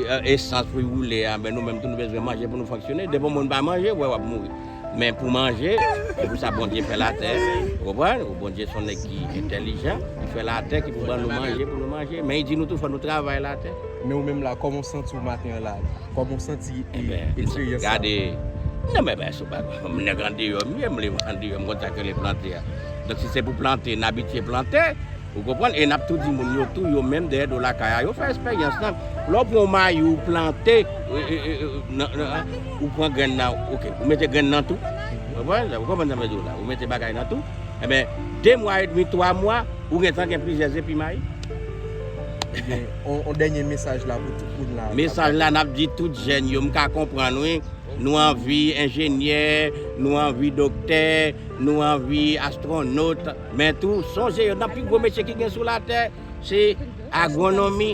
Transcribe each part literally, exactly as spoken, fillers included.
e, esans pou l woule a, men nou menm tou nou bezwen manje pou nou fonksyone. Depi yon moun pa manje, w wè w ap mouri. Men pou manje, se pou sa Bondye fè latè. Ou konprann? Bondye se yon nèg ki entèlijan, ki fè latè, ki pou ban nou manje pou nou manje. Men li di nou tou fò nou travay latè. Men ou menm la, kòman w santi w maten an la? Kòman w santi e, eksperyans sa? Gade, non, men, men, se pa, m nèg andeyò m ye, m leve andeyò, m konn sa k rele plante a. Donk, si se pou plante, n abitye plante, ou konprann? E n ap tou di moun yo tou, yo menm dèyè do lakay a, yo fè eksperyans lan. Lè w pran yon mayi, ou plante, e, e, e, e, nan, nan, ou pran grenn nan, oke, ou mete grenn nan tou. Ou konprann? Ou konprann sa m vle di w la? Ou mete bagay nan tou. Enben, de mwa edmi, twa mwa, ou gentan gen plizyè zepi mayi. Ebyen, on, on dènye mesaj la pou tout moun la. Mesaj la, n ap di tout jèn yo, m ka konprann, wi. Nou anvi enjenyè, nou anvi doktè, nou anvi astwonot. Men tou, sonje yo, nan pi gwo metye ki gen sou latè, se agwonomi,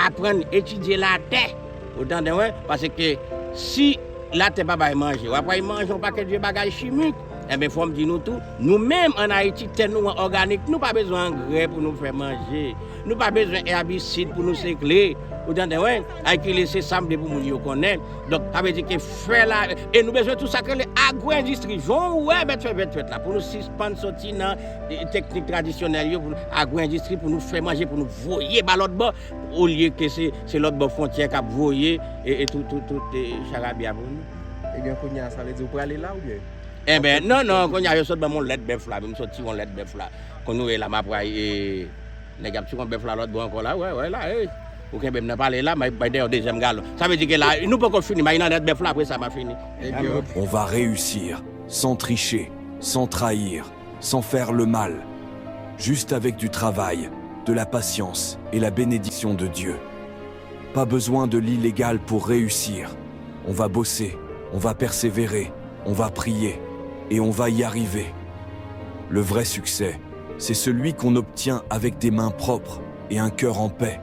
aprann etidye latè. Ou tande mwen? Paske si latè pa bay manje, w ap pral manje yon pakèt vye bagay chimik. Enben, fò m di nou tou, nou menm ann Ayiti, tè nou an òganik, nou pa bezwen angrè pou nou fè manje. Nou pa bezwen èbisid pou nou sekle. Ou tande mwen? Ay ki lese sa m vle pou moun yo konnen. Donk, sa vle di ke fè la, e nou bezwen tou sa k rele agwo-endistri. Jan w wè bèt fè vèt fèt la, pou nou sispann soti nan, e, teknik tradisyonèl yo, pou nou, agwo-endistri, pou nou fè manje, pou nou voye ba lòt bò, olye ke se, se lòt bò fwontyè k ap voye, e, e tout, tout, tout, e, charabya pou nou. Ebyen, kounye a, sa vle di ou prale la oubyen? Enben, non, non, kounye a, yo sot ban m yon lèt bèf la, m sot tire yon lèt bèf la. Kounye ou wè la, m ap pral, e, nèg ap tire yon bèf la lòt bò ankò la, wè, wè, la, e. Ou kenbe m nan pale la, m ap bay dèyè yon dezyèm galon. Sa vle di ke la, nou poko fini, m al nan lèt bèf la, apre sa, m a fini. Ebyen, ok. On va réussir, sans tricher, sans trahir, sans faire le mal, juste avec du travail, de la patience et la bénédiction de Dieu. Pas besoin de l'illégal pour réussir. On va bosser, on va persévérer, on va prier, et on va y arriver. Le vrai succès, c'est celui qu'on obtient avec des mains propres et un cœur en paix.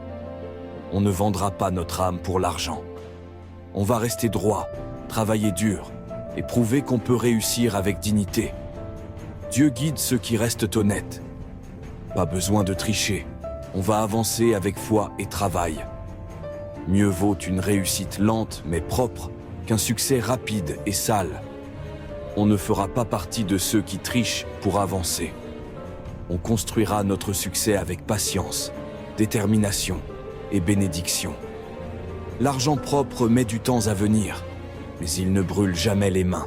On ne vendra pas notre âme pour l'argent. On va rester droit, travailler dur, et prouver qu'on peut réussir avec dignité. Dieu guide ceux qui restent honnêtes. Pas besoin de tricher, on va avancer avec foi et travail. Mieux vaut une réussite lente mais propre qu'un succès rapide et sale. On ne fera pas partie de ceux qui trichent pour avancer. On construira notre succès avec patience, détermination et bénédiction. L'argent propre met du temps à venir, mais il ne brûle jamais les mains.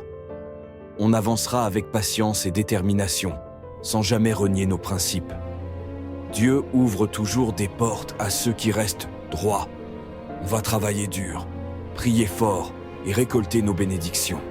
On avancera avec patience et détermination, sans jamais renier nos principes. Dieu ouvre toujours des portes à ceux qui restent droits. On va travailler dur, prier fort et récolter nos bénédictions.